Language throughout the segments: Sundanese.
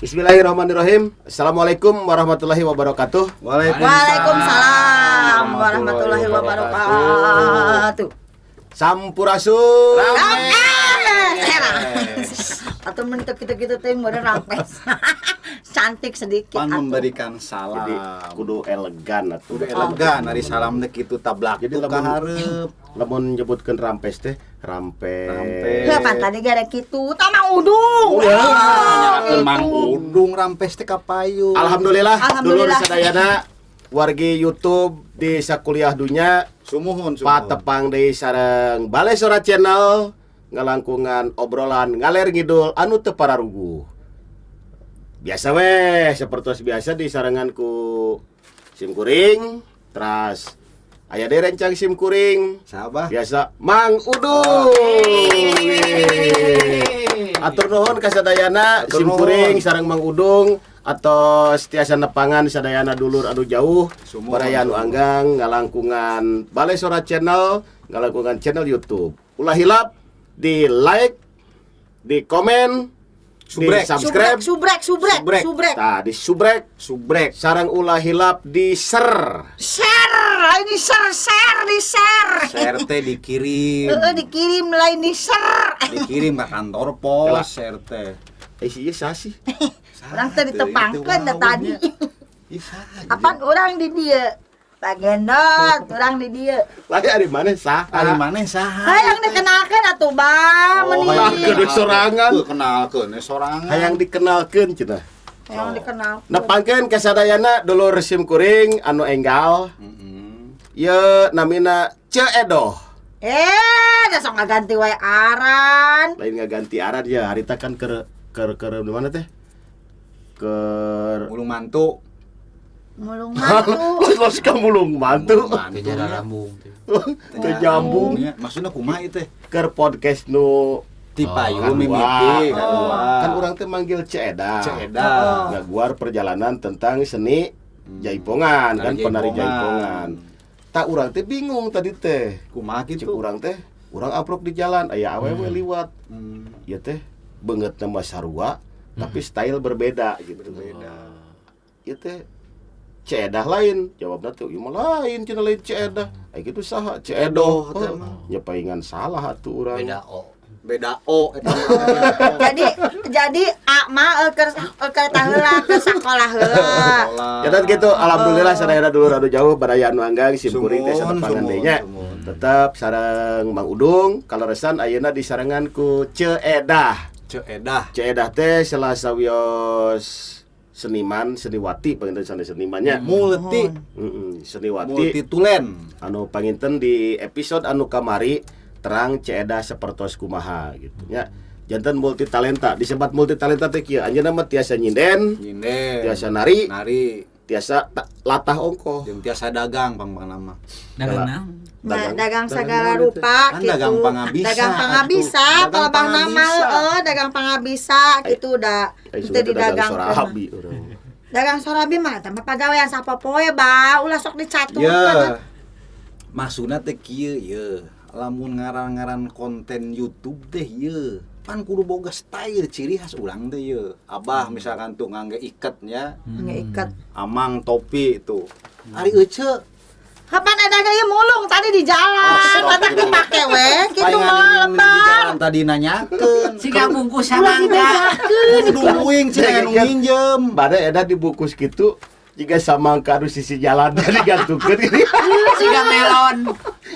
Bismillahirrahmanirrahim. Assalamualaikum warahmatullahi wabarakatuh. Waalaikumsalam warahmatullahi wabarakatuh. Sampurasun. Rampes. Atau mentok gitu-gitu teh meureun rampes. Cantik sedikit Pan atuh. Memberikan salam. Jadi kudu elegan atuh. Kudu elegan, ari salam teh kitu tablak Jadi tuh ka hareup. Lamun nyebutkeun rampes teh rampes. Rampes. Heuh, pan tadi gara kitu, tah Mang Udung. Oh, nyalakeun gitu. Mang Udung rampes teh ka payun. Alhamdulillah, dulur Alhamdulillah. sadayana wargi YouTube di Sakuliah Dunya. Sumuhun, sumuhun. Patepang deui sareng Bale Sora Channel ngalangkungan obrolan ngaler ngidul anu teu pararuguh. Biasa weh, seperti biasa di sarengan ku sim kuring, teras aya deui rencang sim kuring. Sabah. Biasa Mang Udung. Atur nuhun ka sadayana Atur sim nuhun. kuring sareng Mang Udung atau tiasa nepangan sadayana dulur anu jauh. Sumuhun. Baraya anu anggang ngalangkungan Bale Sora Channel, ngalangkungan channel YouTube. Ulah hilap di like, di komen, di Subrek. subscribe, Subrek, subrek, Subrek. subrek. Tah, di subrek, Subrek. Sareng ulah hilap di share. Share, lain di share, share, di share. Share teh dikirim. Heeh, dikirim lain di share. Dikirim ke kantor pos share teh. Eh, sih, iya sah sih. Urang teh ditepangkeun da tadi. Ih, saha? Apaan urang di dieu? Pak Gendot, urang di dieu. Lain ari mana sah? Ari maneh saha? Hayang dikenalkeun atuh, Bang, Oh, meni. hayang Kenalkeun sorangan. Kenalkeun sorangan. Hayang dikenalkeun cenah. Hayang dikenal. Nepangkeun ka sadayana dulur sim kuring anu enggal. Heeh. Ye namina Ceu Edoh. Eh, da sok ngaganti wae aran. Lain ngaganti aran ya, harita kan ke di mana teh? Ke Mulung mantu. Mulung mantu. Los los ka mulung mantu. Kejar rambung tuh. Ke jambung. Nya, maksudna kumaha ieu teh? Ke podcast nu Ti payu kadua. mimiti kadua. Kan urang teh manggil Ceu Edah. Ceu Edah. Ngaguar perjalanan tentang seni jaipongan kan Tari penari jaipongan. jaipongan. Tak urang teh bingung tadi teh. Kumaha Cek kitu? urang teh, urang aprok di jalan aya awewe liwat. Ieu teh beungeut mah sarua tapi style berbeda gitu. Berbeda. Ieu teh Ceu Edah lain, jawabna teh ieu mah lain cenah, lain Ceu Edah. Ai kitu saha Ceu Edoh teh Oh, mah. nya paingan salah atuh urang. Beda O. Beda O eta mah. Jadi A mah keur eta heula, keur sakolah heula. Sekolah. Ya dan gitu, alhamdulillah sadayana dulur anu jauh baraya anu anggang sim kuring teh Sumuhun, satepangan sumuhun, deui nya. sumuhun. Tetep sareng Mang Udung, kaleresan ayeuna disarengan ku Ceu Edah. Ceu Edah. Ceu Edah teh salah sawios seniman, seniwati panginten sanes senimannya. Multi Heeh, seniwati multi tulen. Anu panginten di episode anu kamari terang Ceu Edah sapertos kumaha gitu nya. Janten multi talenta, disebat multi talenta teh kieu, anjeunna mah tiasa nyinden, Nyinden. tiasa nari, Nari. Tiasa latah ongkoh. Jeung tiasa dagang pang nama. Dagang naon? Nah, Dagang. dagang segala rupa Kan gitu. dagang pangabisa, Dagang pangabisa, atuh. Dagang palebah nama pangabisa. heeh, dagang pangabisa gitu da. Ai Teu sudah dagang didagang. sorabi urang. Dagang sorabi mah eta mah pagawean sapopoe, ba, ulah sok dicaturkeun. Ya. Maksudna teh kieu ye. Lamun ngaran-ngaran konten YouTube teh ye. Pan kudu boga style ciri khas urang teh ye. Abah misalkan tuh ngangge iketnya, Ngeiket. Amang topi itu. Ari Ece Kapan ada gaya mulung tadi di jalan, matak dipake we, gitu palingan mah ini di lebar. jalan tadi nanyakeun. Siga bungkus Ulah samangka. dibejakeun. Kudu uing cenah anu nginjem. Bade Edah dibungkus gitu jika samangka anu sisi jalan digantungkeun gitu. Siga melon.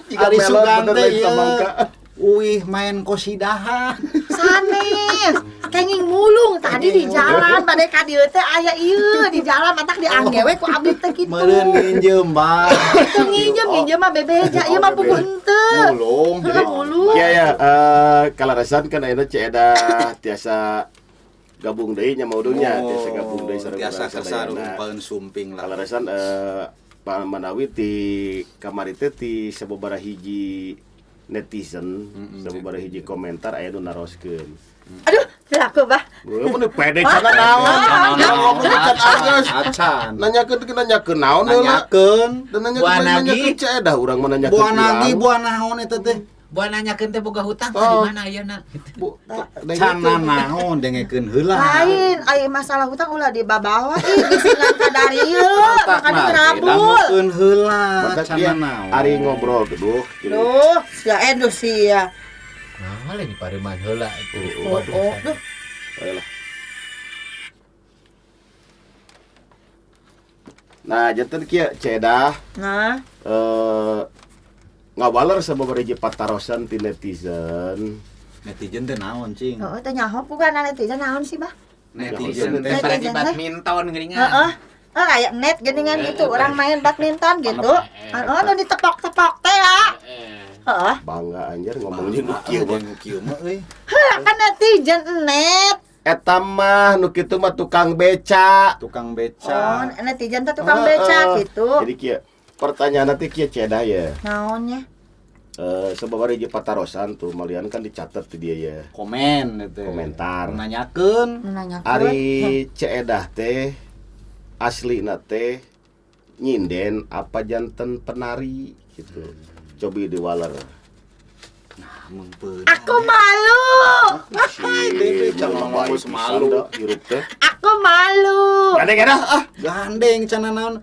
Jika Ari melon sugan bener teh lain ieu. samangka. Uih main kosidahan. Sanes, kenging mulung tadi di jalan, bade ka dieu teh aya ieu di jalan matak diangge we ku abdi teh kitu. Meureun nginjem, Bang. Teu nginjem, nginjem mah bebeja, ieu mah puguh henteu. Mulung. Heuh, mulung. Iya ya, kaleresan kan ayeuna Ceu Edah tiasa gabung deui nya maudungnya, tiasa gabung deui sareng tiasa urang sadayana. kesarumpaeun sumping lah. Kaleresan manawi ti kamari teh ti sababaraha hiji netizen, sababaraha hiji komentar aya nu naroskeun. Aduh, laku bah. Gua mun pede cenah naon? Ngomong can anggeus. Acan. Nanyakeun teh nanyakeun naon heula? Nanyakeun. Dan nanyakeun Buah nagi. nanyakeun Ceu Edah urang mah nanyakeun. Buah nagi, urang. buah naon eta teh? Buat nanyakeun teh boga hutang Oh. di mana ayeuna gitu. Bu, Cana naon dengekeun heula. Lain, ai masalah hutang ulah dibabawa ih bisi ngan kadari ieu, makanya ngerabul. Dangukeun heula Matak cana naon. Ari ngobrol duh. Duh, sia enduh sia. Nah, lain di pareuman heula itu. Oh, oh, duh. Ayolah. Nah, janten kieu Cedah Nah, ngawaler sababaraha hiji patarosan ti netizen. Netizen teh naon cing? heeh teh nyaho bukan netizen naon sih, Bah? Netizen teh Teh pada di Netizen teh. badminton geuningan. Heeh. Oh, kayak net geuningan gitu, orang main badminton gitu. Heeh, nu ditepok-tepok teh ya. Heeh. Bangga anjir ngomong jeung nu kieu mah. Jeung kieu mah euy. Heuh, kan netizen net. Eta mah nu kitu mah tukang beca. Tukang Oh, beca. netizen teh tukang beca Heeh. gitu. Jadi kieu pertanyaan nanti kieu Cedah ya. Naonnya? Sababaraha hiji patarosan tuh malian kan dicatat di dia ya. Komen eta. Komentar. Nanyakeun. Nanyakeun. Ari Ceedah teh aslina teh nyinden apa janten penari gitu. Cobi diwaler. Nah, meupeun. Aku malu. Si jangan ngomong malu. Hirup teh. Aku malu. Gandeng edah ah. Gandeng cana naon.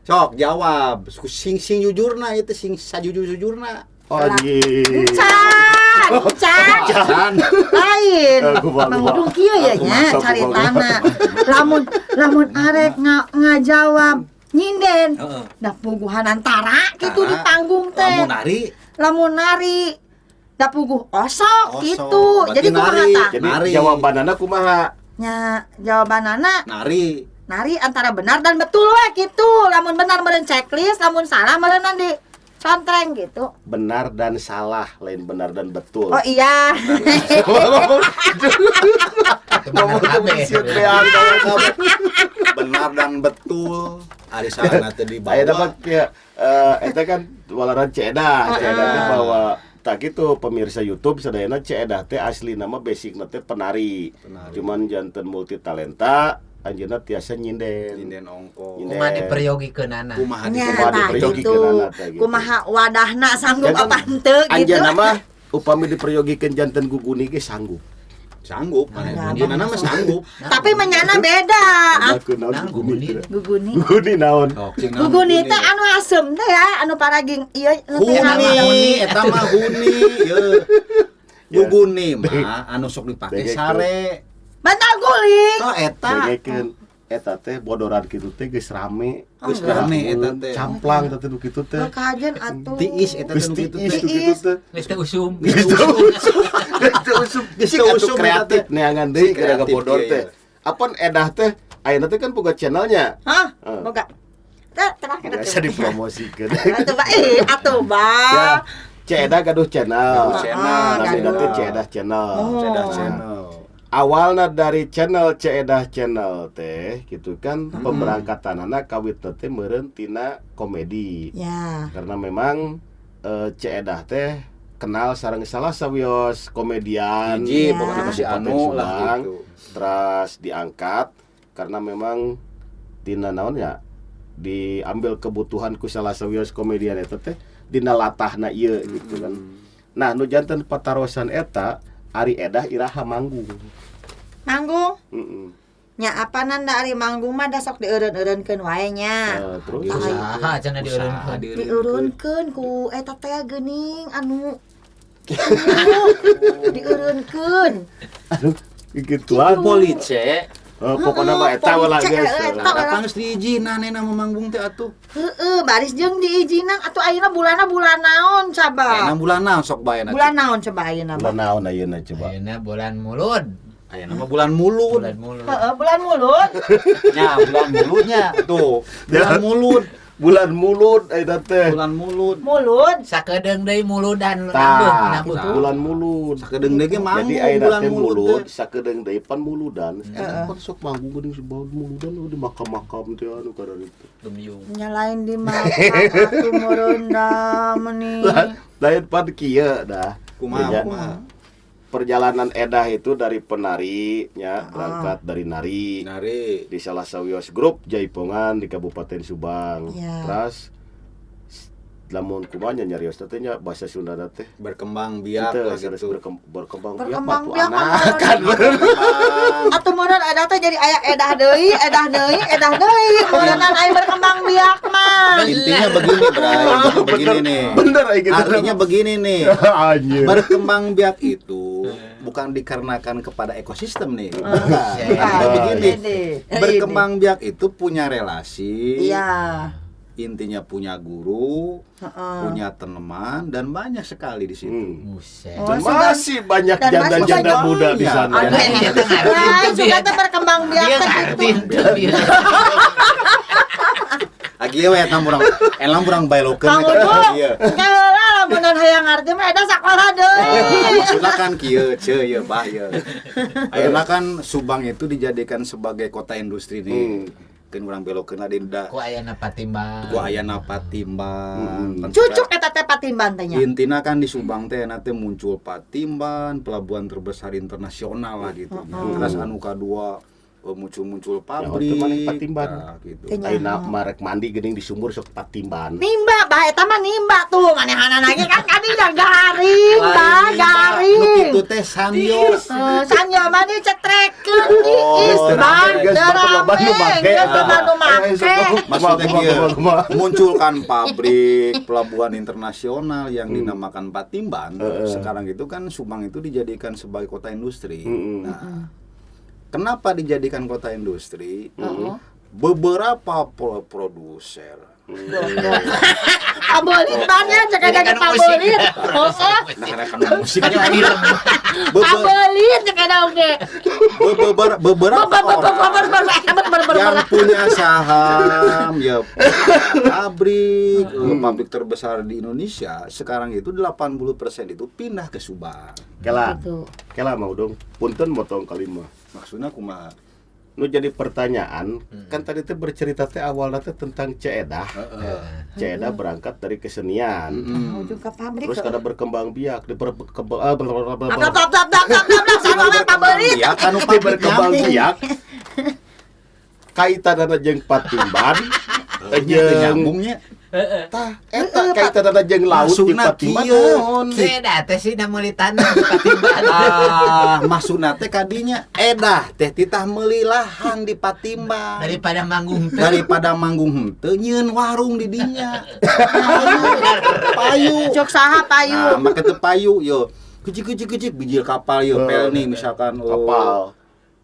Sok jawab. Sing sing jujurna ieu teh sing sajujur-jujurna. Oh, anjing. Can, can. Can. Lain. Aku malu, Mang Udung kieu ya Aku nya masak, caritana. Lamun lamun arek ngajawab nyinden. Heeh. Nah puguhan antara gitu di Tara. panggung teh. Lamun nari Lamun nari. Da puguh osok Osok. gitu. Berarti Jadi kumaha nari. tah? Jadi Nari. jawabanana kumaha? Nya jawabanana nari. nari antara benar dan betul we gitu. Lamun benar meureun checklist, lamun salah meureun di contreng gitu. Benar dan salah, lain benar dan betul. Oh iya. Ngomong Bener tuh kabeh. bisiut bean, Benar dan betul. Ari salah teh dibawa. Ayeuna mah kieu eta kan walaran Ceedah, Ceedah teh bahwa tak gitu pemirsa YouTube sadayana Ceedah teh asli nama basicna teh penari. Penari. Cuman janten multi talenta anjeunna tiasa nyinden. Nyinden ongko. Nyinden. Kumaha diperyogikeunana. Kumaha Nya Kumaha tah diperyogikeunana gitu. teh gitu. Kumaha wadahna sanggup Janten apa henteu gitu. Anjeunna mah upami diperyogikeun janten guguni ge sanggup. Sanggup, Nah, mana mah sanggup. Tapi menyana beda. Ah, Aku naon Nah, guguni. guguni. Guguni. Guguni naon? Sok cing naon Guguni teh anu asem teh ya, anu paraging ieu nu teh Huni, eta mah huni, ye. Ya. Guguni mah anu sok dipake Dengekeun. sare. Bantal guling. Tah eta. Dengekeun eta teh bodoran kitu teh geus rame. Geus rame eta teh. Camplang teh nu kitu teh. Lo kajen atuh. Tiis eta teh Geus nu kitu tiis teh. nu kitu teh. Geus teu usum. Geus teu usum. Geus teu usum. Geus Cik teu atuh usum eta kreatif teh. neangan deui Si gara kreatif, bodor iya, teh. Apon edah teh ayeuna teh kan boga channelnya. Hah? Heeh. Boga. Teh terakhir Biasa dipromosikeun. Atuh ba eh atuh ba. Ya, Ceedah gaduh channel. Gaduh channel. Namina teh gaduh. Ceedah channel. Oh. Cedah channel. Awalna dari channel Ceedah channel teh gitu kan pemberangkatanana kawitna teh meureun tina komedi. Ya. Karena memang Ceedah teh kenal sareng salah sawios komedian Hiji Ya. pokoknya masih Kabupaten anu lah Subang, gitu. terus diangkat karena memang tina naon ya diambil kebutuhan ku salah sawios komedian eta teh dina latahna ieu gitu kan. Nah, nu janten patarosan eta ari edah iraha manggung. Manggung. Heeh. Nya apa nanda ari manggung mah da sok dieureun-eureunkeun wae nya. Terus Usaha cenah dieureunkeun. Dieureunkeun ku eta teh geuning anu dieureunkeun. aduh gituan. Police. Oh, pokoknya mah eta we lah Police, guys. eta we. Datang geus diizinan euna mah manggung teh atuh. Heeh, baris jeung diizinan atuh ayeuna bulana bulan naon coba? Ayeuna bulan naon sok bae na. Bulan naon coba ayeuna? Bulan naon ayeuna coba. Ayeuna bulan mulud. Ayeuna mah bulan mulud. Bulan mulud. Heeh, bulan mulut. Nya bulan muludnya tuh. Bulan mulud. Bulan mulut ayeuna teh. Bulan mulud. Mulut. Sakedeung deui muludan Tah, nambeuh. bulan mulut. Sakedeung deui ge manggung Jadi ayeuna bulan teh mulud. mulut, teh. sakedeung deui pan muludan. Eta pan sok manggung geuning sebab muludan di makam-makam teh anu kararitu. Gemiung. Nyalain di makam atuh merendah meni. Lain pan kieu dah. Kumaha Ya, kumaha. Perjalanan Edah itu dari penari nya berangkat dari nari Nari. di salah sawios grup Jaipongan di Kabupaten Subang. Ya. Terus Lamun kumaha nya nyarios teh nya bahasa Sunda teh. Berkembang biak Itu lah serius gitu. Berkembang biak Berkembang mah tuh biak mah anak kan. Berkembang. Atuh meureun edah teh jadi aya edah deui, edah deui, edah deui. Meureunnan aya berkembang biak mah. Intinya begini, Bray. Intinya begini nih. Bener aing gitu. Artinya begini nih. Anjir. Berkembang biak itu bukan dikarenakan kepada ekosistem nih. Bukan. Bukan. Artinya begini. Ini. Berkembang biak itu punya relasi. Iya. Intinya punya guru, Heeh. punya teman dan banyak sekali di situ. Buset. Oh, Dan masih banyak dan masih janda-janda banyak. muda di sana. Aduh. Dia teh ngarti Nah, teu, juga dia. teh berkembang biak Dia teh ngarti gitu. teu, dia. Lagi we eta urang elang urang bailokeun. Kang Udung, Iya. heula lamun hayang ngarti mah edah sakola deui. Maksudna kan kieu ceu ieu bah ieu. Ayeuna kan Subang itu dijadikan sebagai kota industri nih. Keun urang belokeun lah di da Ku ayana Patimban. ku ayana Patimban. Kan Cucuk eta teh Patimban teh nya. Intina kan di Subang teh nanti muncul Patimban, pelabuhan terbesar internasional lah gitu. Terus anu kadua muncul-muncul pabrik. teu maneh Patimban. Nah, gitu. Teh nya. Ayeuna marek mandi geuning di sumur sok Patimban. Nimba, bah eta mah nimba tuh manehanana ge kan kadinya garing, bah garing. Nu kitu teh sanyo. Eh, sanyo mah dicetrekeun Oh, iis bah geus derame, loba nu make, geus eta. loba nu make. Maksudnya Kumaha, kieu, kumaha, kumaha. munculkan pabrik pelabuhan internasional yang dinamakan Patimban. Sekarang itu kan Subang itu dijadikan sebagai kota industri. Nah, kenapa dijadikan kota industri? Beberapa produser Pabelit bannya cek Jadi ada kan musik. pabelit. Heeh. Nah, karena kan musiknya Kan film. Pabelit cek ada oge. beberapa orang yang punya saham ya pabrik pabrik terbesar di Indonesia sekarang itu 80% itu pindah ke Subang. Kela. Gitu. Kela mau dong. Punten motong kalima. Maksudnya kumaha? Nu jadi pertanyaan, kan tadi teh bercerita teh awalnya teh tentang Ceedah. Ceedah berangkat dari kesenian. Ujung ke pabrik. Terus kada berkembang biak, di berkembang ah, Tap tap tap tap tap tap sarua we pabelit. Ya kan di pabrik berkembang nyambung. biak. Kaitanana jeung Patimban, Nya teu jeung nyambungnya. tah eta kaitanana jeung laut jeung Maksudna Patimban kieu. naon? Beda teh sih meuli tanah di Patimban. Ah, maksudna teh kadinya edah teh titah meuli lahan di Patimban. Daripada manggung teh. Daripada manggung henteu nyieun warung di dinya. Payu. Cok saha payu. Nah, make teu payu yo. Kecik kecik kecik bijil kapal yo pel nih misalkan oh, Kapal.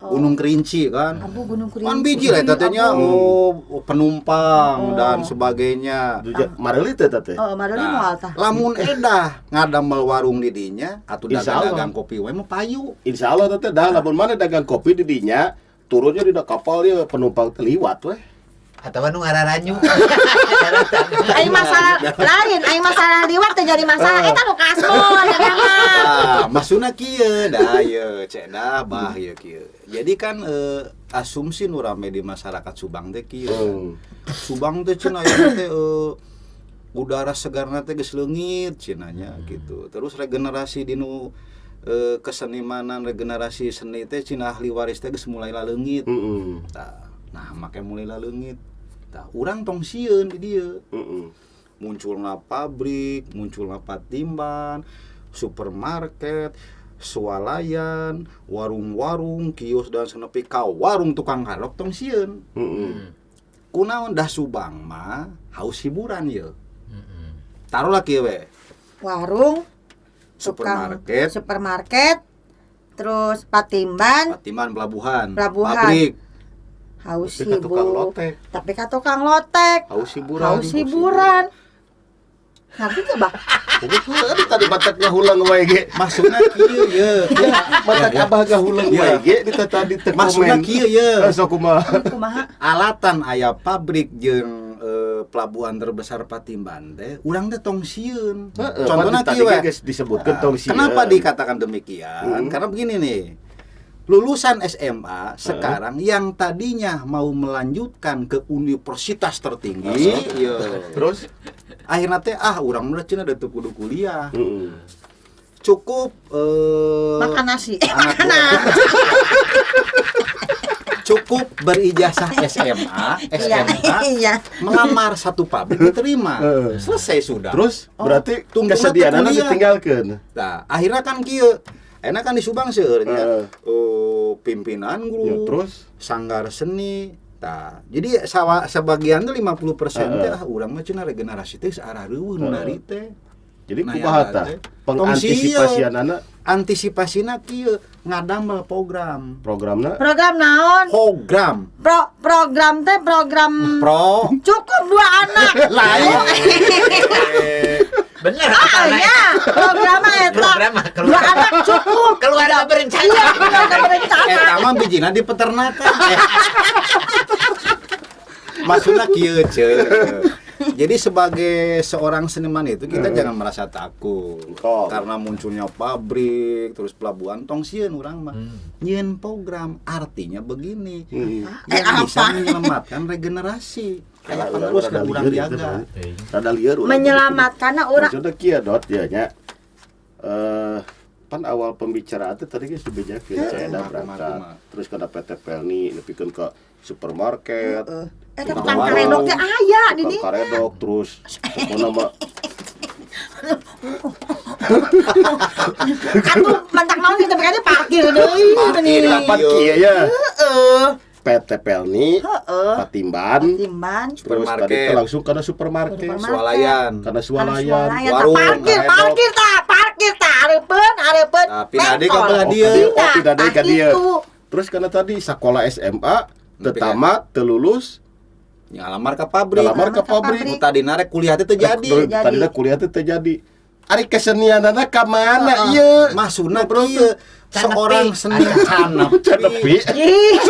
Gunung Kerinci kan. Abu Gunung Kerinci. Kan bijil eta teh nya oh, penumpang dan sebagainya. Mareuli teh teh. Oh, mareli moal tah. Lamun edah ngadamel warung di dinya atuh Insya Allah. dagang-dagang kopi we mah payu. Insya Allah teh dah lamun mana dagang kopi di dinya turunnya di kapal ya penumpang teh liwat weh. Atau nu ngararanyu. Aing masalah lain, aing masalah liwat teh jadi masalah. Eta nu kasbon ya mah. Ah, maksudna kieu dah ye, cek dah bah ye kieu. Jadi kan asumsi nu rame di masyarakat Subang teh kieu. Subang teh cenah aya teh udara segarna teh geus leungit cenah nya gitu. Terus regenerasi dinu kesenimanan regenerasi seni teh cenah ahli waris teh geus mulai laleungit. Tah, nah make mulai laleungit. Tah, urang tong sieun di dieu. Munculna pabrik, munculna Patimban, supermarket, swalayan, warung-warung, kios dan senepi ka warung tukang harok tong sieun. Kunaon dah Subang mah haus hiburan ye. Taruhlah kieu we. Warung, tukang Supermarket, supermarket, terus Patimban, Patimban pelabuhan, Pelabuhan. pabrik. haus Tapi ka tukang hibur. lotek. Tapi ka tukang lotek. Haus hiburan. Haus hiburan. Ngerti teu, Bah? Betul, tadi bataknya hulang wae ge. Maksudna kieu ye. Matak abah gak hulang wae ge di tadi teu Maksudna komen. kieu ye. Sok kumaha. Kumaha? Alatan aya pabrik jeung pelabuhan terbesar Patimban teh urang teh tong sieun. Heeh, Contohna tadi kieu we. geus disebutkeun tong sieun. Kenapa dikatakan demikian? Karena begini nih. Lulusan SMA sekarang yang tadinya mau melanjutkan ke universitas tertinggi, iya. Terus Akhirnya teh ah urang mah cenah da teu kudu kuliah. heeh. Cukup Makan nasi. anak Makan nasi. Cukup berijazah SMA, SMK, Iya. melamar satu pabrik diterima. Heeh. Selesai sudah. Terus berarti Tungtungna kesedihanana teu kuliah. ditinggalkeun. Nah, akhirnya kan kieu. Enak kan di Subang seueur nya. Heeh. Oh, pimpinan guru, Ya, terus sanggar seni. Tah, jadi sebagian tuh 50% teh ah urang mah cenah regenerasi teh searah reueuh nu nari teh. Jadi Nah, kumaha ya, tah? teh. Pengantisipasianana Antisipasina kieu ngadamel program. programna Program naon? Program. Program teh program Pro cukup dua anak. Lain. Bener Ah, apa lain? iya, program eta. Program mah Dua keluarga. anak cukup. Keluarga berencana. Iya, keluarga berencana. Eta mah bijina di peternakan. Maksudnya kieu ceu. Jadi sebagai seorang seniman itu kita jangan merasa takut. Tong. Karena munculnya pabrik, terus pelabuhan tong sieun urang mah. Nyieun program artinya begini. Yang bisa menyelamatkan regenerasi. Kayak penerus ke urang lieur jaga. itu, Rada lieur urang. Menyelamatkan urang. Maksudnya kieu dot ya nya. Pan awal pembicaraan teh tadi geus dibejakeun Ceda berangkat. Kumaha. Terus kana PT Pelni nepikeun ka supermarket. Eta Tukang tukang warung, karedok teh aya di tukang dinya. karedok terus pokona mah Atuh mentak naon kita berarti parkir deui Parkir, nih. dapat kieu ya. Heeh. PT Pelni, Heeh. Patimban, Timban. terus tadi Supermarket. teh langsung kana supermarket, Supermarket. Swalayan. kana swalayan. Warung, Parkir, karedok. parkir tah, parkir tah, hareupeun, hareupeun. Nah, pindah deui ka Mentol. belah dieu. Oh, pindah deui ka Tah, dieu. gitu. Terus karena tadi sekolah SMA teu tamat, teu lulus, Ngalamar ka pabrik. ngalamar ka pabrik. Nu tadina rek kuliah teh teu jadi. Terus Jadi. Tadina kuliah teh teu jadi. Ari kesenianana ka mana ieu? Maksudna kieu seorang seni Canepi. canepi. Ih,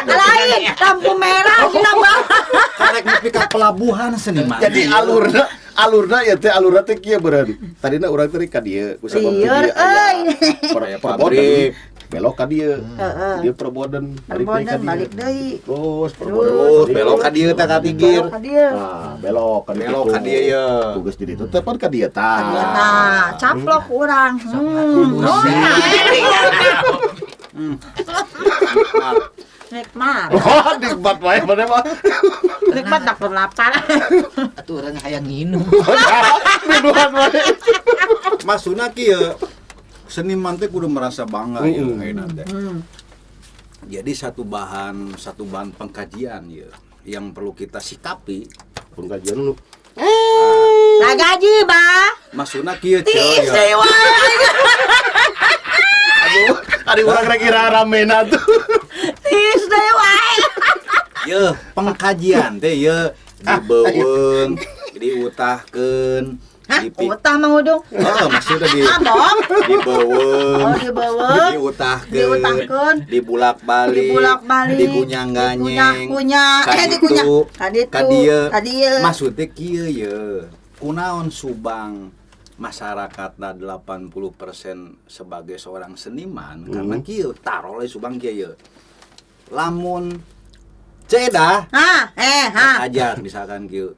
lain lampu merah kita bang. Karek nepi ka pelabuhan seniman. Jadi alurna ya teh alurna teh kieu beureun. Tadina urang teh ka dieu ku sabab Lieur, teh dieu aya euy. Aya perboden. pabrik. Belok ka dieu. Heeh. Dieu perboden, balik deui ka Perboden dieu. balik deui. Terus perboden. Terus belok ka dieu teh ka tigir. Belok ka dieu. Nah, belok ka dieu. Belok ka dieu ye. Tugas di ditu teh pan ka dieu tah. Nah, caplok urang. Oh, Nah, nikmat. Oh, nikmat wae mana mah. Nikmat tak berlapar. Atuh urang hayang nginum. Minuman wae. Maksudna kieu seniman teh kudu merasa bangga ya ayeuna teh. Jadi satu bahan pengkajian ya yang perlu kita sikapi. Pengkajian lu. Lah gaji, Bah. Maksudna kieu ceu Tiis ya. deui wae. Aduh, ari urang rek kira ramena tuh. Tiis deui wae. Ye, pengkajian teh ye dibeuweung, diutahkeun, Hah, utah Mang Udung. Oh, maksudnya di Ah, bohong. dibeuweung, Oh, dibeuweung. diutahkeun, Diutahkeun. dibulak-balik, Dibulak-balik. dikunyang-ganyeng, Dikunyah-kunyah. Eh, kaditu, dikunyah. Kaditu, ka dieu. ka dieu. Maksudnya kieu ye. Kunaon Subang masyarakatna 80% sebagai seorang seniman karena kieu taruh we Subang kieu ye. Lamun Ceda Hah, eh, hah. hajat misalkan kieu.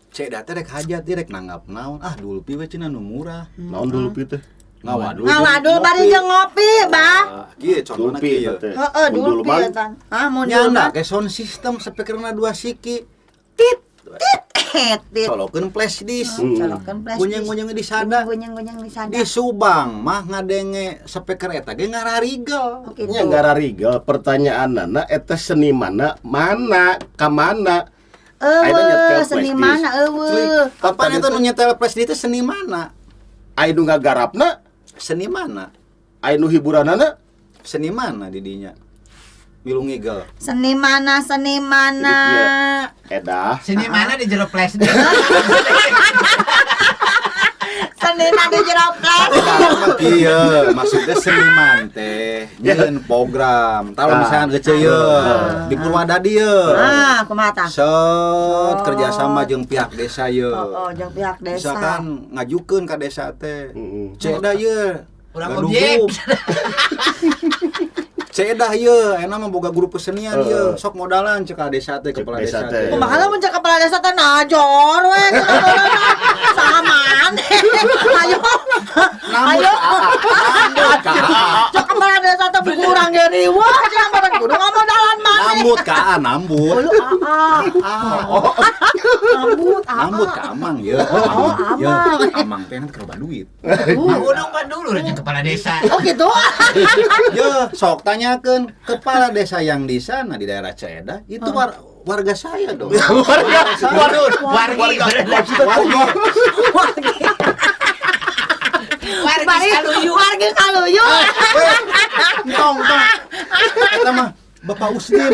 Ceda teh rek hajat teh rek nanggap naon ah dulpi we cenah nu murah. Naon dulu pi teh? Ngawadul. Ngawadul bari jeung ngopi, Bah. Ah, kieu contohna Dulpi kieu. teh. Heeh, Mundul dulpi man. eta. Hah, mundul Nyanda mah. ke sound system speakerna dua siki. Tit, tit, eh, tit. Colokeun flash disk. Colokeun flash disk. Gunyeng-gunyeng di sada. Gunyeng-gunyeng di sada. Di Subang mah ngadenge speaker eta ge ngararigel. Oh, gitu. Nya ngararigel pertanyaanana eta senimanna mana ka mana? Ayeuna nyetel Eueuh, seni flash disk. mana eueuh. Kapan eta nu nyetel flash disk teh seni mana? Aya nu ngagarapna, Seni mana? aya nu hiburanana. Seni mana di dinya? Milu ngigel. Seni mana, seni mana. Jadi, Edah. Seni mana di jero flash disk? Seni mana di jero flash. Iya, maksudnya seniman teh nyieun program. Tahu Ah. misalkan gece ye di Purwadadi ye. Ah, kumaha tah? Set kerjasama jeung pihak desa ye. Oh, oh, jeung pihak desa. Misalkan ngajukeun ka desa teh. Heeh. Ceda ye. Urang gaduh objek. grup. Cedah ieu, enak mah boga grup kesenian ieu, sok modalan cek ka desa teh kepala desa teh. Kumaha lamun cek kepala desa teh najor we saha maneh. Ayo. Ayo. Cek kepala desa teh buku urang ge riweuh cenah bareng kudu ngamodalan maneh. Nambut ka A, nambut. Oh, lu AA. Nambut, AA. Nambut ka Amang ye. Oh, Amang. Amang teh nanti kerba duit. Udung pan dulu aja kepala desa. Oh gitu. Ye, sok tanyakeun kepala desa yang di sana di daerah Caeda itu warga saya dong. Warga Wargi. Wargi Wargi kaluyu. Entong, entong. Eta mah Bapak Usdin.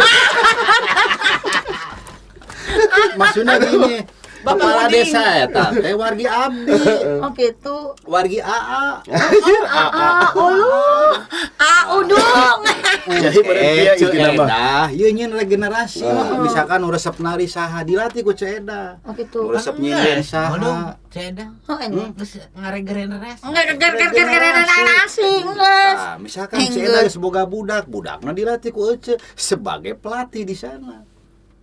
Maksudnya gini, kepala desa eta teh wargi abdi. Oh gitu. Wargi AA. AA, ulu. A udung. Jadi berarti ya intina mah. Ceedah, ieu nyeun regenerasi. Misalkan nu resep nari saha dilatih ku Ceedah. Oh gitu. Nu resep nyinden saha. Ceedah. Oh ini. Geus ngaregenerasi. Ngeregenerasi geus. Nah, misalkan Ceedah geus boga budak, budakna dilatih ku Ece sebagai pelatih di sana.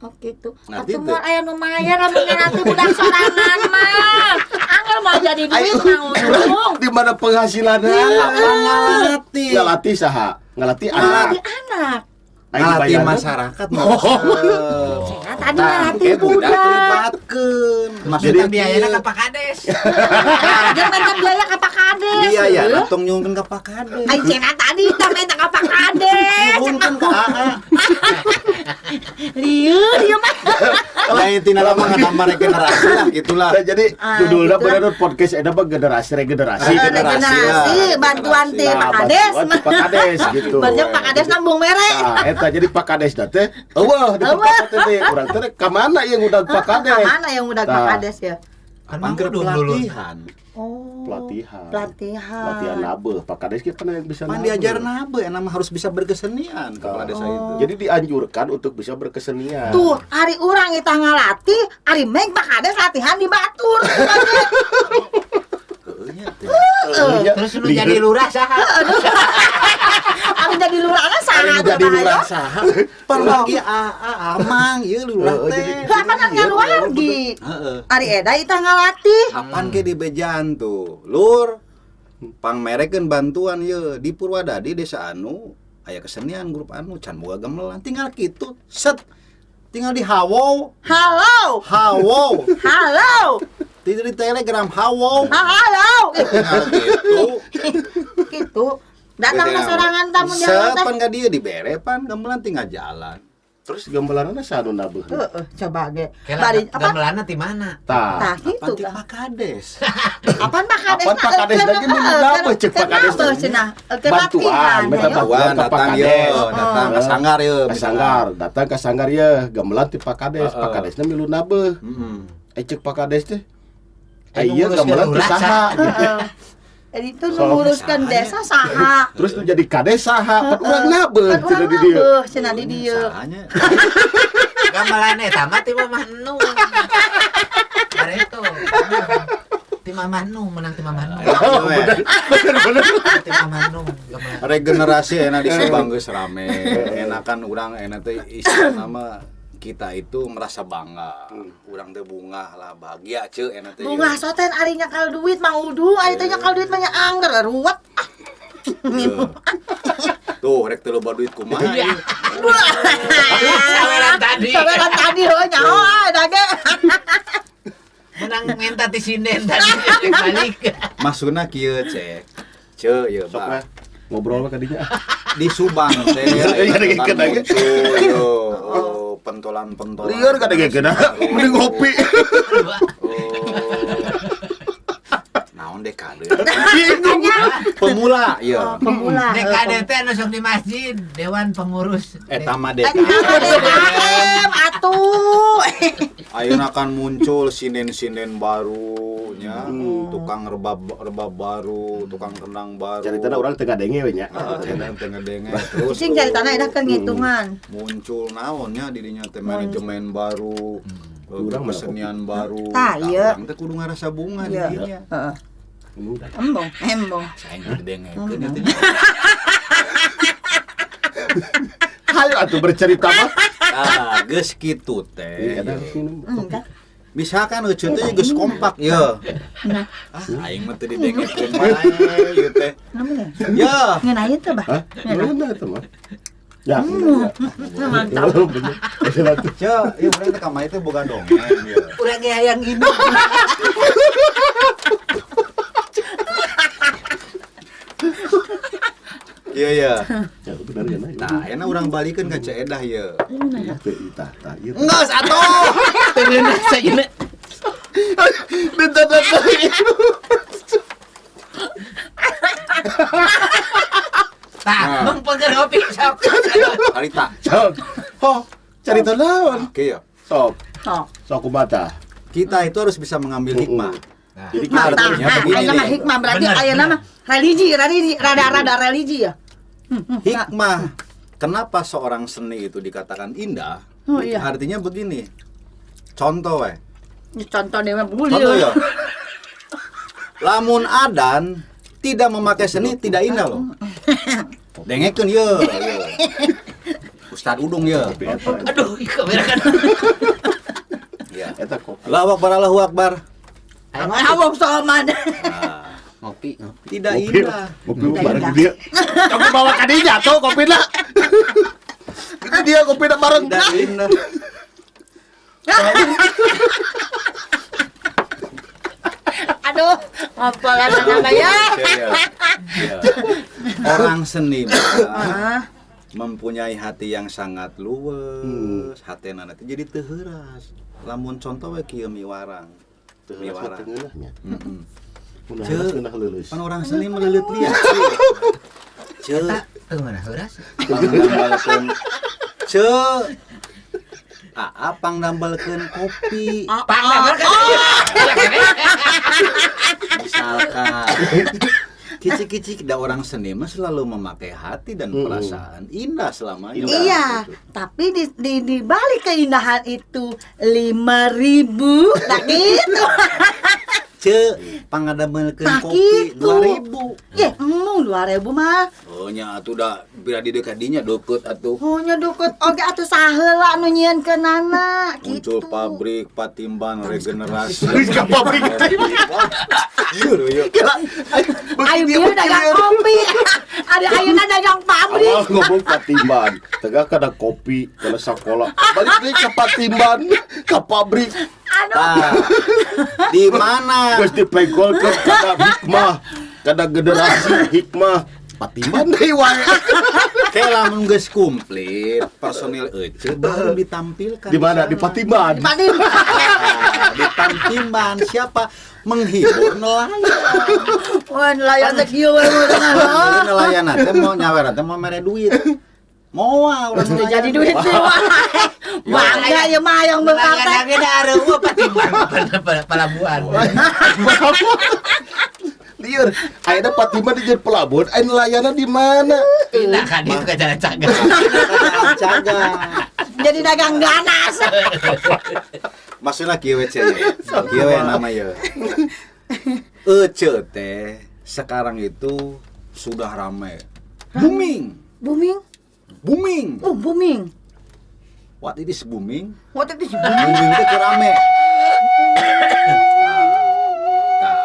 Oh gitu. Ngerti Atuh moal aya nu mayar lamun ngelatih budak sorangan mah. Angger mau jadi duit mah untung. Di mana penghasilannya? Apa ngalatih? Ngalatih saha? Ngalatih anak. Ngelatih anak. Ngalatih masyarakat mah. Saya tadi ngelatih budak. Libatkeun. Maksudnya biayana ka Pak Kades. Jeung minta biaya ka Pak Kades. Iya ya, tong nyungkeun ka Pak Kades. Ai cenah tadi tah minta ka Pak Kades. Nyungkeun ka AA. Lieur ieu mah. Nah, intina mah nambah regenerasi lah gitulah. Nah, jadi judulnya bener podcast eta mah generasi regenerasi. Regenerasi bantuan ti Pak Kades. Pak Kades gitu. Banyak Pak Kades nambung mere. Nah, eta jadi Pak Kades teh eueuh di Pak teh urang teh ka mana ieu ngundang Pak Kades? Ka mana yang ngundang Pak Kades ya? Kan pelatihan. Oh. Pelatihan. Pelatihan. Pelatihan nabe. Pak Kades kita yang bisa nabe. Pan diajar nabe, emang harus bisa berkesenian kepala desa itu. Jadi dianjurkan untuk bisa berkesenian. Tuh, hari urang eta ngalatih, ari meng Pak Kades latihan di batur. Terus lu jadi lurah saha? Ari jadi lurahna saha? Ari jadi lurah saha? Pan wargi AA Amang ieu lurah teh. Lah kan ngaluargi. Ari eda itah ngalatih. Kapan ke di bejaan tuh? Lur, pangmerekeun bantuan ieu di Purwadadi desa anu aya kesenian grup anu can boga gamelan tinggal kitu set. Tinggal di hawo. Halo. Hawo. Halo. Tidak di Telegram hawo. Halo. Gitu. Gitu. Datang ke sorangan tamu jalan teh. Sepan ka dieu dibere pan gamelan tinggal jalan. Terus gamelanna saha nu nabeuh? Heeh, coba ge. Bari gamelanna ti mana? Tah, kitu ti Pak Kades. Apaan Pak Kades? Apaan Pak Kades lagi nu nabeuh cek Pak Kades cenah. Bantuan, minta bantuan ka Pak Kades. Datang ke sanggar ye. Ke sanggar, datang ke sanggar ye, gamelan ti Pak Kades. Pak Kadesna milu nabeuh. Heeh. Cek Pak Kades teh. Ieu gamelan ti saha? Jadi itu nguruskan desa saha. Terus tuh jadi kades saha, pan urang nabeuh cenah di dieu. Cenah di dieu. Sahanya. Gamelan eta mah ti Mamah Nu. Bareto. Ti Mamah Nu menang ti Mamah Nu. Bener-bener. Ti Mamah Nu gamelan. Regenerasi enak di Subang geus rame. Enakan urang enak teh istilahna mah kita itu merasa bangga, urang teh bungah lah, bahagia ceu enak teh. Bungah soten ari nyakal duit Mang Udu, ari teh nyakal duit mah nya angger ruwet. Tuh rek teu loba duit kumaha. Saweran tadi. Saweran tadi heuh nyaho da ge. Menang minta ti sinden tadi balik. Maksudna kieu cek. Ceu ieu Sok ngobrol mah kadinya. Di Subang teh muncul pentolan-pentolan. Lieur kadang-kadang mending ngopi. Naon dekade? Bingung. Pemula, iya. Pemula. Dekade teh anu sok di masjid, dewan pengurus. Eta mah dekade. DKM atuh. Ayeuna kan muncul sinden-sinden baru nya, tukang rebab baru, tukang kendang baru. Caritana urang teu ngadenge we nya. Heeh, caritana teu ngadenge. Terus cing caritana edah keur ngitungan. Muncul naon nya dirinya teh manajemen baru. Urang kesenian baru. Tah ieu. Urang teh kudu ngarasa bunga di dinya. Heeh. Embung, embung. Saing didengekeun ieu teh. Hayo atuh bercerita mah. Ah, geus kitu teh. Iya, ada minum. Enggak. Misalkan Ece teh geus kompak ya. Nah, Ah, aing mah teu didengekeun wae ieu teh. namanya. Ya. Ngeunah ieu teh, Bah. Hah? Ngeunah eta mah. Ya. Mantap. Bener. Ceu, ieu urang teh kamari teh boga dongeng ya. Urang ge hayang inum. Iya ya. Ya bener ya. Nah, enak urang balikeun ka Ceu Edah ye. Teu tah tah ieu. Geus atuh. Teu ngeunah sajeuna. Bentar bentar. Tah, mung peger kopi sok. Harita. Sok. Oh, cerita naon? Oke ya. Sok. Sok. Sok kumaha? Kita itu harus bisa mengambil hikmah. Nah, Jadi kita Hikmah, Artinya nah, begini ayeuna mah nih. hikmah berarti Bener, ayeuna mah religi, religi, rada-rada religi ya. Hikmah. Kenapa seorang seni itu dikatakan indah? Oh, iya. Artinya begini. Contoh we. Ini contoh dewe buli. Contoh ya. Lamun adan tidak memakai seni tidak indah loh. Dengekeun ye. Ye. Ustad Udung ye. Kopi eta. Aduh, kamera kan. Ya. Eta kopi. Allahu Akbar, Allahu Akbar. Awak soman. Nah, Ngopi, ngopi. tidak Kopi, indah. kopi bareng dia. Kamu bawa ka dinya tuh kopina. Itu dia kopina bareng. Tidak indah. Aduh, ngompolan nama ya. Iya. Iya. Orang seni mah mempunyai hati yang sangat luwes, hati nanti jadi teu heuras. Lamun contoh we kieu miwarang. Teu heuras mah teu ngeunah nya. Heeh. Mun heuras ngeunah leuleus. Pan orang seni meleuleut liat. Ceu, Teu ngeunah heuras. pangdambalkeun. Ceu. Aa pangdambalkeun kopi. Pang kan. Misalkan kicik-kicik da orang seni mah selalu memakai hati dan perasaan indah selamanya. Iya, tapi di balik keindahan itu 5.000, nah gitu. Ce, pangadamelkeun Nah kopi gitu. 2000. Ye, embung 2000 mah. Oh nya atuh da bila di dekat dinya deukeut atuh. Oh nya deukeut oge atuh saheula nu nyieunkeunana Muncul gitu. pabrik Patimban regenerasi. Ke pabrik teh. Iya iya. Ayo bieu dagang kopi. Ada ayeuna dagang pabrik. Awal ngomong Patimban, tengah kada kopi, kada sekolah. Balik deui ke Patimban, ke pabrik. Aduh. Tah, di mana? Geus dipegolkeun kada hikmah, kada generasi hikmah. Patimban deui wae. Kayak lamun geus komplit personil ece baru ditampilkan. Di mana? Di Patimban. Patimban. Nah, di Patimban siapa? Menghibur nelayan. Wah, nelayan teh kieu we mah. Jadi nelayan teh mau nyaweran teh mau mere duit. Moal urang Teu nelayan. jadi duit sih wah. Bangga ya mah yang beunghar teh. Nelayan ge da areueuh Patimban palabuhan. Lieur, ayeuna Patimban di pelabuhan, aya nelayanna di mana? Pindah ka ditu ka Jalan Caga. Caga. Jadi dagang ganas. Maksudnya kieu we ce. Kieu we nama ye. Ece teh sekarang itu sudah ramai. Booming. Booming. Booming. Oh, booming. What it is booming? What it is booming? Booming itu keur rame. Tah.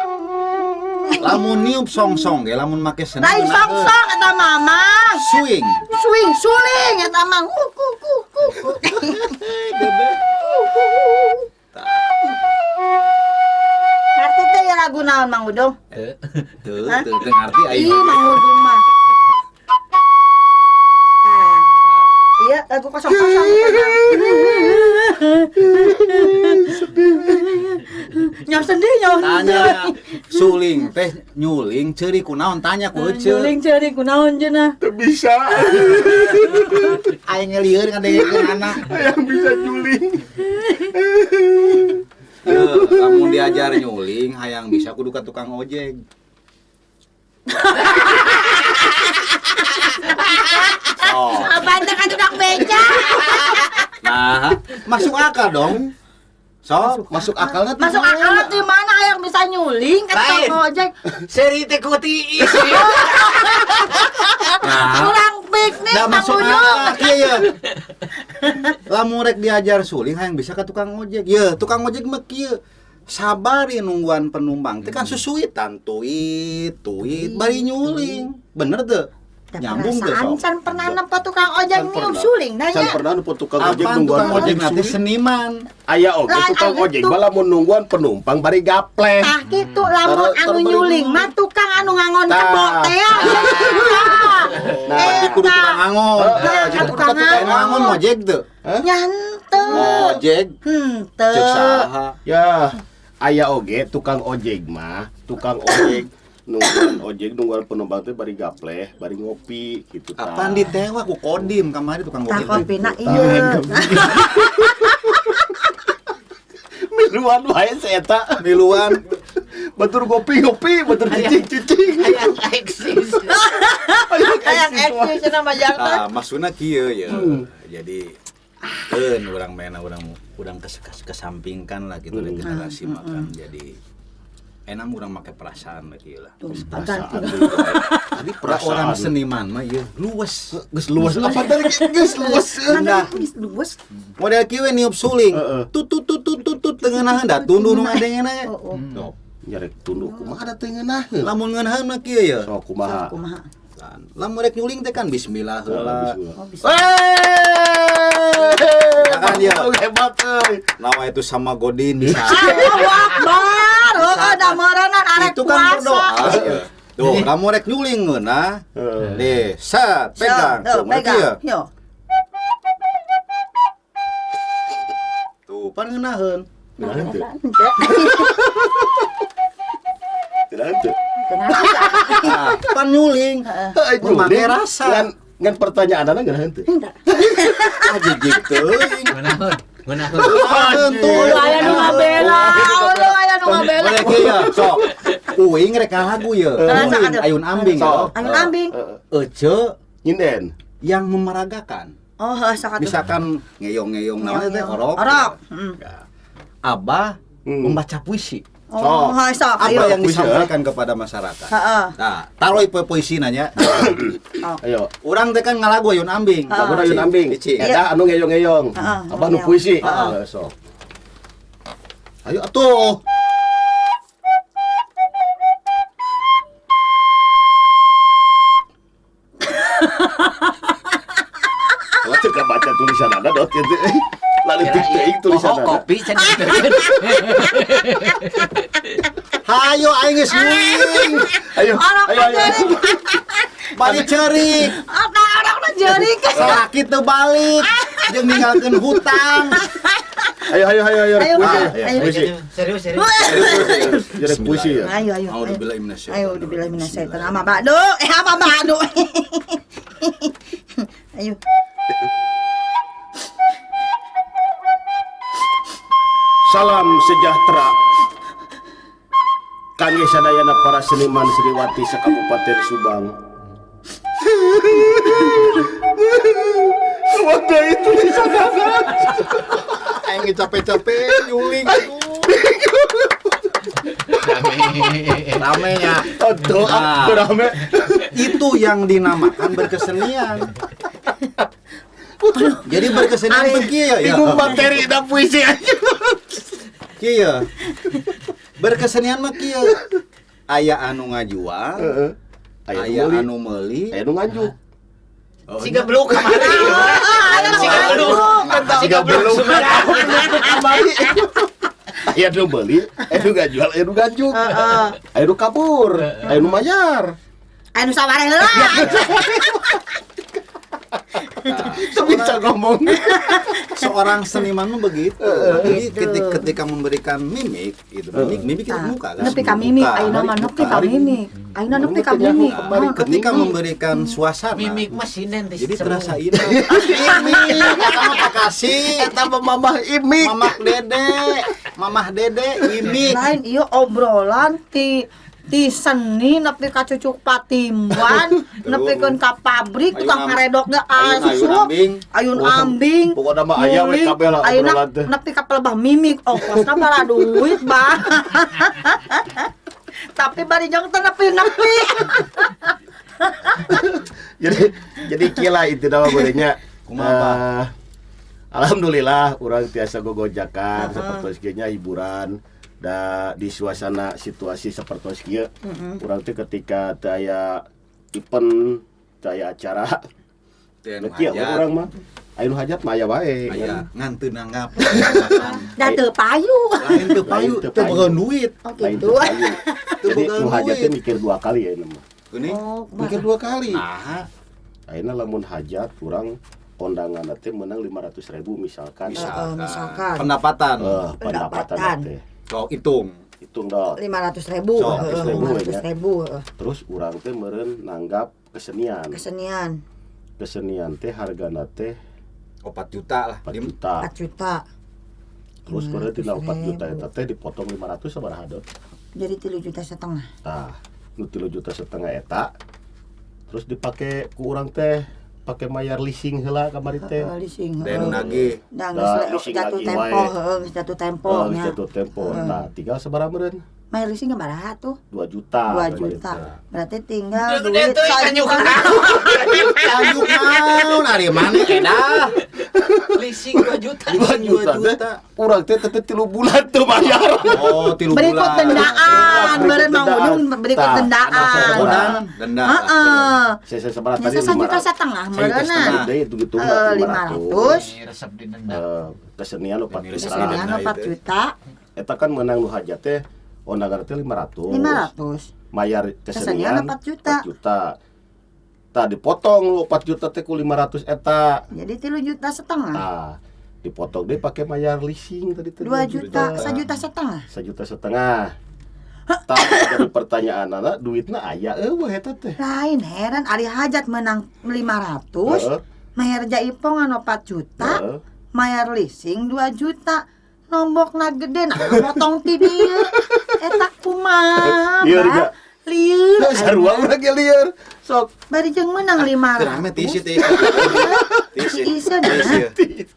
Lamun niup song-song ge lamun make seni. Lain song-song eta mama. Swing. Swing, suling eta mah. Ku ku ku ku. Ngerti teh ya lagu naon Mang Udung? Teu teu teu ngarti aing. Ih, Mang Udung mah. Tah. Iya, lagu kosong-kosong. Nyaw sedih, nyaw Tanya suling teh nyuling ceuri kunaon tanya ku ece. Nyuling ceurik kunaon cenah. Teu bisa. Aing ngelieur ngadengekeun anak. Yang bisa nyuling. Ye, lamun diajar nyuling hayang bisa kudu ka tukang ojek. Oh, Apaan teh ka tukang beca? nah, masuk akal dong. So, Masuk akalnya di Masuk mana? akal di mana hayang bisa nyuling ka tukang Lain. ojek? Seri teh ku tiis. nah, Kurang Piknik Da Kang masuk Ujung. akal kieu ye. Lamun rek diajar suling hayang bisa ka tukang ojek. Ye, tukang ojek mah kieu. Sabar ye nungguan penumpang teh kan susuitan tuit tuit bari nyuling. Bener teu? Da Nyambung teu perasaan sok. can pernah nempo tukang ojek Can niup pernah. suling Can nanya. pernah nu tukang ojek Apaan nungguan tukang ojek nanti suling. seniman. Aya oge Lah, tukang anu ojek tuh. mah lamun nungguan penumpang bari gapleh. Tah kitu lamun Taruh- anu taruh nyuling bari mah tukang anu ngangon Tah. kebo teh. Tah. Nah, berarti kudu tukang angon. Nah, Jadi kudu tukang ka tukang Tukang angon ngojek teu? Nya henteu. Ngojek Henteu. cek saha? Ya, aya oge tukang ojek mah, tukang ojek nungguan ojek nungguan penumpang teh bari gapleh, bari ngopi gitu tah. Apaan ditewak ku kodim kamari tukang Tah ojek. kopina ieu. Miluan wae si eta. Miluan. Batur ngopi-ngopi, batur cicing-cicing. Hayang eksis. Hayang Hayang eksis wae. eksis cenah mah Jarta. Nah, maksudna kieu ya. Jadi keun urang mainna urang urang kesampingkan lah gitu regenerasi makan. Jadi enak urang make perasaan lah kieu lah. Tuh, Perasaan. Tadi Perasaan orang perasaan seniman mah ieu luwes. Geus luas apa tadi geus luas. Nah, Geus luwes. model kieu we niup suling. Heeh. Tut tut tut tut tut tut teu ngeunaheun da tunduh nu ngadengena. Oh, oh. Sok. Nyarek tunduh kumaha da teu ngeunaheun. Lamun ngeunaheun mah kieu ya. Sok kumaha. Sok kumaha. Lamun rek nyuling teh kan bismillah heula. Bismillah. Oh, bisa. Wey! Ya kan, ya? Hebat euy. Nawa itu sama Godin bisa. Allahu Akbar. Heeh, da meureunnan arek Itu kan puasa. berdoa. Tuh, kamu rek nyuling ngeunah. Heeh. Nih, set, pegang. Tuh, Tuh, mereka pegang. ya. Yo. Tuh, pan ngeunaheun. Ngeunaheun teu? Ngeunaheun teu? Nah, pan nyuling. Heeh, Memakai rasa. Ngan pertanyaanana ngeunaheun teu? Ah, jijik teuing. Ngeunahun, ngeunahun. Ngeunaheun tuh. Ulah aya nu ngabela, ulah aya nu ngabela. Boleh kieu ya, sok. Uing rek lagu ya. Heeh, sok Uing atuh. ayun ambing ya. Sok. Ayun ambing. Ece Nyinden. yang memeragakan. Oh, heuh sok atuh. Misalkan ngeyong-ngeyong naon teh orok. Orok. Heeh. Ya. Abah membaca puisi. Oh, heuh sok. Apa Ayo. yang Puisi, ya? disampaikan kepada masyarakat? Heeh. Nah, taruh ieu puisi nanya. Ayo. Urang teh kan ngalagu ayun ambing. Lagu ayun ambing. Ici. Eta anu ngeyong-ngeyong. Heeh, Abah nu ngeyong. puisi. Heeh. Heeh, sok. Ayo atuh. Kalau teu baca tulisan anda dot gitu. Lalu teuing tulisan Oh, anda. kopi cenah gitu. Hayo aing geus nyuling. Ayo, Orok ayo, ayo. jeuring. Balik ceurik. Apa orokna jeuring? Salaki teu balik. Jeung ninggalkeun hutang. Ayo, ayo, ayo, ayo. Ayo, Puisi. ayo. Ayo, puisi. Serius, serius. Jadi puisi ya. Ayo, ayo. Auzubillahi minasyaitonir. Ayo, billahi minasyaitonir. Ama ba'du. Eh, apa ba'du? Ayo. Salam sejahtera kangge sadayana para seniman seniwati sakabupaten Subang. Wadah itu tulisan Aing geus capek-capek nyuling. Rame. Rame nya. Aduh, Nah. aku rame. Itu yang dinamakan berkesenian. Jadi berkesenian teh kieu ya. Bingung materi dan puisi aja. Kieu. Berkesenian mah kieu. Aya anu ngajual, Heeh. aya anu meuli. Aya nu nganjuk. Siga beluk kamari. Siga beluk. Siga beluk Sumedang. Kamari. Aya nu meuli, aya nu ngajual, aya nu nganjuk. Heeh. Aya nu kabur, aya nu mayar. Anu saware heula. Teu bisa ngomong. Seorang seniman mah begitu. Jadi ketika, ketika memberikan mimik itu mimik mimik itu muka kan. Nepi ka mimik, Muka. ayeuna mah nepi ka Kemari. mimik. Ayeuna nepi ka mimik. Kemari. Ah, Ketika memberikan suasana Mimik mah sinden teh. jadi semu. terasa indah. Imik, eta mah Kakasih. Eta mah mamah imik. Mamak Dede, Mamah Dede, imik. Lain ieu obrolan ti ti seni nepi ka cucuk patimban, nepikeun ka pabrik Ayun tukang karedok ge ayun asup. ambing. Ayun ambing. Pokokna mah aya we Nguling. kabeh lah Ayeuna obrolan teh. nepi ka pelebah mimik ongkosna bara duit bah. Tapi bari jong teh nepi-nepi. Jadi kieu lah intina mah bolehnya. Kumaha, Pak? Alhamdulillah urang tiasa gogojakan sapertos kieu nya, hiburan da di suasana situasi sapertos kieu. Urang teh ketika teu aya event, teu aya acara, Teu anu nu kieu hajat. urang mah. Aya nu hajat mah aya wae. Aya ngan teu nanggap. Da teu payu. Lain teu payu, Lain teu teu payu. boga duit. Oh Lain gitu. teu payu. Teu Jadi boga nu hajat teh duit. mikir dua kali ya mah. Geuning. Oh, kumaha? Mikir dua kali. Nah, Ayeuna lamun hajat urang kondangan teh menang 500 ribu misalkan. Heeh, misalkan. Pendapatan. Pendapatan Pendapatan. teh. Sok hitung. Hitung dong. 500 ribu, So, 500.000, 500 ya. ribu, heeh. Terus urang teh meureun nanggap kesenian. Kesenian. Kesenian teh hargana teh 4 juta lah. 4 juta. 4 juta. Terus meureun tina 4 juta 500.000. eta teh dipotong 500 sabaraha dot? Jadi 3,5 juta. Tah, nu 3 juta setengah eta terus dipake ku urang teh pake mayar leasing heula kamari teh. Heeh, leasing. Dan nu nagih. Da Da, geus leasing jatuh lagi tempo, wae. heeh, geus jatuh tempo Oh, geus nya. jatuh tempo. Tah, tinggal sabaraha meureun? Mayar leasing sabaraha tuh? 2 juta. 2 juta. Berarti tinggal Gede duit tuh ikan sajuta. Kayu naon ari maneh edah. Leasing 2 juta. 2 juta teh. Urang teh teh 3 bulan teu bayar. Oh, 3 Berikut bulan. dendaan, Berikut beureun Mang dendaan. Udung berikut Tah, dendaan. Dendaan, denda. Heeh. Saya sabaraha Nya tadi? 1,5 juta Sajuta meureunna. setengah. Deui itu gitu Eh, 500. Ini resep di denda. Kesenian 4 Ini juta. Kesenian Denda 4 itu. juta, Eta kan menang nu hajat teh undangan teh 500. 500. Mayar Kesenian kesenian 4 juta. 4 juta. Tah dipotong lu 4 juta teh ku 500 eta. Jadi 3,5 juta. Tah dipotong deh pakai mayar leasing tadi teh 2 juta, 1,5 juta. 1,5 juta. Tah jadi pertanyaan anak duitna aya euweuh eta teh. Lain heran ari hajat menang 500, Heeh. mayar jaipongan 4 juta, Heeh. mayar leasing 2 juta. Nombokna gede nah potong ti dieu. Eta kumaha? Lieur, Bah? ja. Lieur. Nah, sarua urang ge lieur. Sok. Bari jeung menang 500. Rame tiis tiis. Tiis. Tiiseun, Tiis, nah. ya. Tiis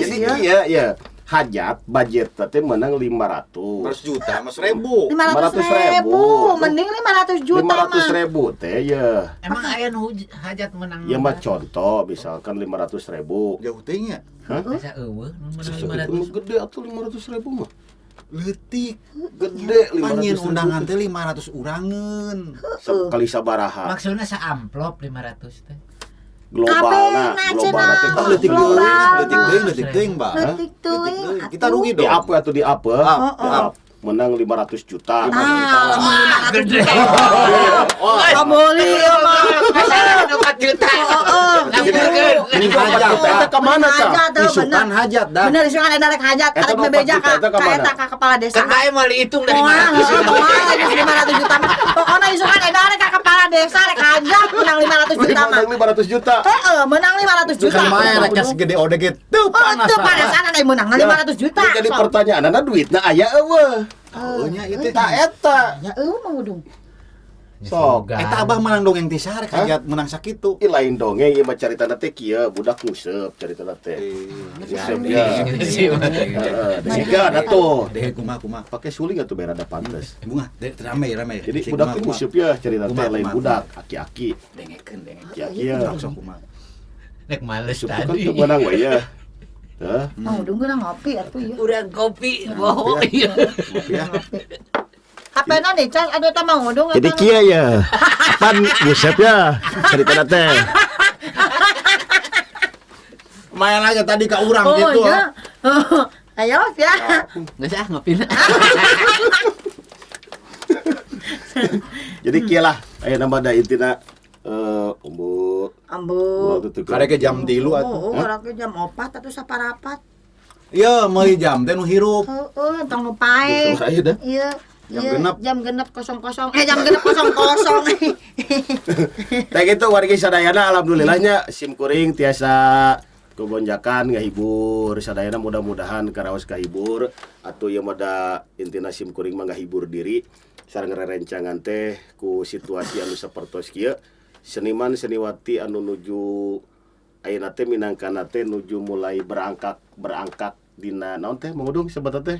Jadi ya. iya ya. Hajat budget teh menang 500. 500 juta, 500 ribu. 500 ribu, mending 500 juta 500 mah. ribu teh ya. Emang aya nu hajat menang? Ya mah contoh misalkan 500 ribu. Jauh teh nya. Hah? Masa eueuh nu menang Segitu 500. mah gede atuh 500 ribu mah. Leutik. Gede 500 Panjieun ribu. undangan teh 500 urangeun. Kali sabaraha. Maksudnya saamplop 500 teh. Global Kabeh nah, na global cenah. teh kan Leutik Global. teuing, leutik teuing, leutik teuing, Mbak. Leutik teuing, Leutik Kita atuh. rugi Di dong. up atau di up? Up, Di up. Menang 500 juta. Nah, lamun 500 Gede. juta. Kaboli ya mah. Masalah 4 juta. Heeh. Laporkeun. Ini 4 juta eta ka mana tah? Hajat, heuh, Isukan bener. hajat dah. Bener isukan eta rek hajat, Eta arek nu 4 bebeja juta ka eta ka ka mana? eta ka kepala desa. Kan bae moal dihitung dari Moal, 500. heuh, moal geus 500 juta mah. Pokona isukan eta rek ka kepala desa rek hajat menang 500 juta mah. Menang 500 juta. Heeh, menang 500 juta. Kan mae rek segede ode ge teu Oh, panas. teu panasan ada menang 500 juta. Ya, Jadi Sok. pertanyaan anak duitna aya euweuh. Heuh nya ieu teh. Tah eta. Ya eueuh Mang Udung. Sok. Eta abah menang dongeng ti saha rek hajat menang sakitu. Ih lain dongeng ieu mah caritana teh kieu budak nguseup caritana teh. Nguseup ya. Heeh, siga atuh. Deh kumaha kumaha. Pakai suling atuh biar ada pantes. Bunga, deh rame rame. Jadi Cik, budak teh kumaha, kumaha. nguseup ya cerita teh Kumaha, lain kumaha. budak, aki-aki. Dengekeun dengekeun. Aki-aki ya. Sok kumaha. Nek males Nguseup tuh kan tadi. teu meunang we ya. Tah, Mang Udung geuna ngopi atuh ieu. Urang kopi, bohong. Iya. Ngopi ya. HP-na nih, Cas, aduh eta Mang Udung. Jadi eta nu- kieu ya. Pan nguseup ya cerita teh. Main aja tadi ke urang Oh, gitu. iya. Ayo ya. Geus ah ngopi. Jadi kieu lah aya nama da intina umbu Ambu. Karek ke jam 3 atuh. Oh, oh, ke jam 4 atuh saparapat. Iya, meuli jam teh nu hirup. Heeh, tong nu pae. Saya dah. Iya. Jam Iya, genep. Jam genep 00. Jam genep 00. Teh gitu wargi sadayana alhamdulillahnya sim kuring tiasa kebonjakan ngahibur sadayana, mudah-mudahan karaos kahibur atau ieu mah da intina sim kuring mah ngahibur diri sareng rerencangan teh ku situasi anu sapertos kieu, seniman seniwati anu nuju ayeuna teh minangkana teh nuju mulai berangkak berangkak dina naon teh mangudung sebetulna teh.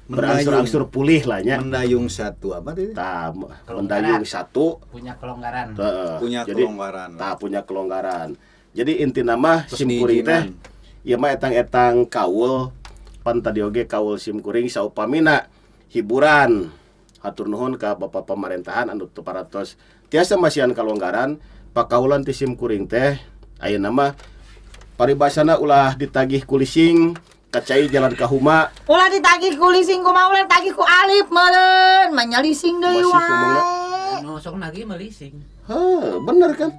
Berangsur-angsur pulih lah nya. Mendayung satu apa tadi? Tah, mendayung satu. Punya kelonggaran. Heeh. Punya Jadi, kelonggaran. Tah, punya kelonggaran. Jadi inti nama Terus sim kuring teh diizinan. ieu mah etang-etang kaul, pan tadi oge kaul sim kuring saupamina hiburan. Hatur nuhun ka Bapak pemerintahan anu teu paratos tiasa masihan kalonggaran pakaulan ti sim kuring teh ayeuna mah paribasana ulah ditagih ku leasing ka cai jalan ka huma. Ulah ditagih ku leasing, kumaha ulah ditagih ku Alif meureun, manya leasing deui Masih ngomongna. wae. Anu sok nagih mah leasing. Heuh, bener kan?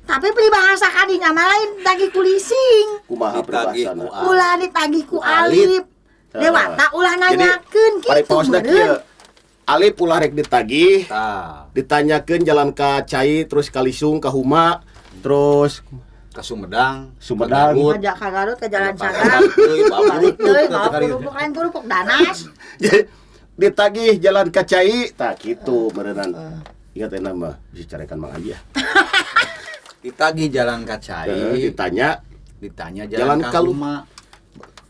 Tapi peribahasa kadinya mah lain ditagih ku leasing. Kumaha Ditagih peribahasana? ku Alif. Ulah ditagih ku Ku Alif. Alif. Dewata ulah nanyakeun Jadi, kitu paripaosna meureun. kieu. Alif ulah rek ditagih, Tah, ditanyakeun jalan ka cai terus ka lisung ka huma terus ke Sumedang, Sumedang. ke Garut, Ka ka Garut ke Jalan Balik Cakram. deui, bawa Balik kerupuk, deui teh bawa kali. kerupuk lain kerupuk danas. Jadi, ditagih jalan ka cai tah kitu meureunan. Ingat ya nama bisa carekan Mang Andi ya. Ditagih jalan ka cai, Ditanya ditanya jalan jalan, ka ka huma.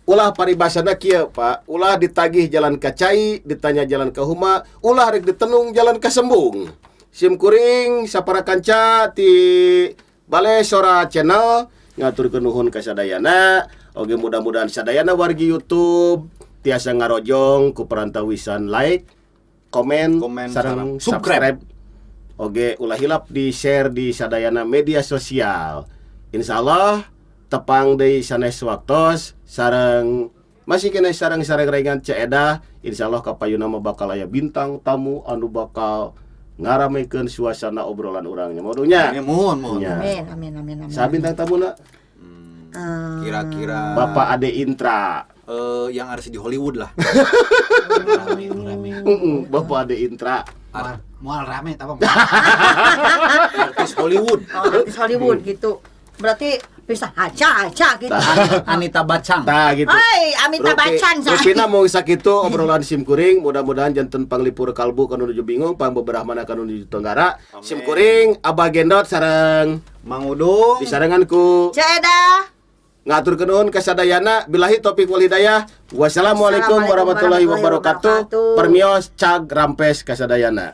Ulah paribasana kieu Pak, ulah ditagih jalan ka cai, ditanya jalan ka huma, ulah rek ditenung jalan ka sembung. Sim kuring sapara kanca ti Bale Sora Channel ngaturkeun nuhun ka sadayana. Oge mudah-mudahan sadayana wargi YouTube tiasa ngarojong ku perantawisan like, komen, Komen, sareng sareng subscribe. subscribe. Oge ulah hilap di share di sadayana media sosial. Insyaallah tepang deui sanes waktos sareng masih kena sareng-sareng rengan Ceu Edah. Insyaallah kapayuna mah bakal aya bintang tamu anu bakal ngaramekeun suasana obrolan urangnya. Modunya. Ini mohon, mohon. Ya. Amin amin amin amin. Sa bintang tamuna? Kira-kira Bapak Ade Intra. Yang ada di Hollywood lah. Rame, rame. Bapak Ade Intra. Moal, moal rame tapi Artis Hollywood. Oh, artis Hollywood gitu. Berarti bisa aja aja gitu. Anita Bachchan. Tah gitu. Hai, Amitabh Bachchan saya. Rupina mau sakitu obrolan sim kuring, mudah-mudahan janten panglipur kalbu kanu nuju bingung, pangbeberah mana kanu nuju tenggara. Sim kuring Abah Gendot sareng Mang Udung. disarengan ku Ceu Edah. ngaturkeun nuhun ka sadayana, billahi taufik wal hidayah. Wassalamualaikum warahmatullahi wabarakatuh. Permios cag rampes ka sadayana.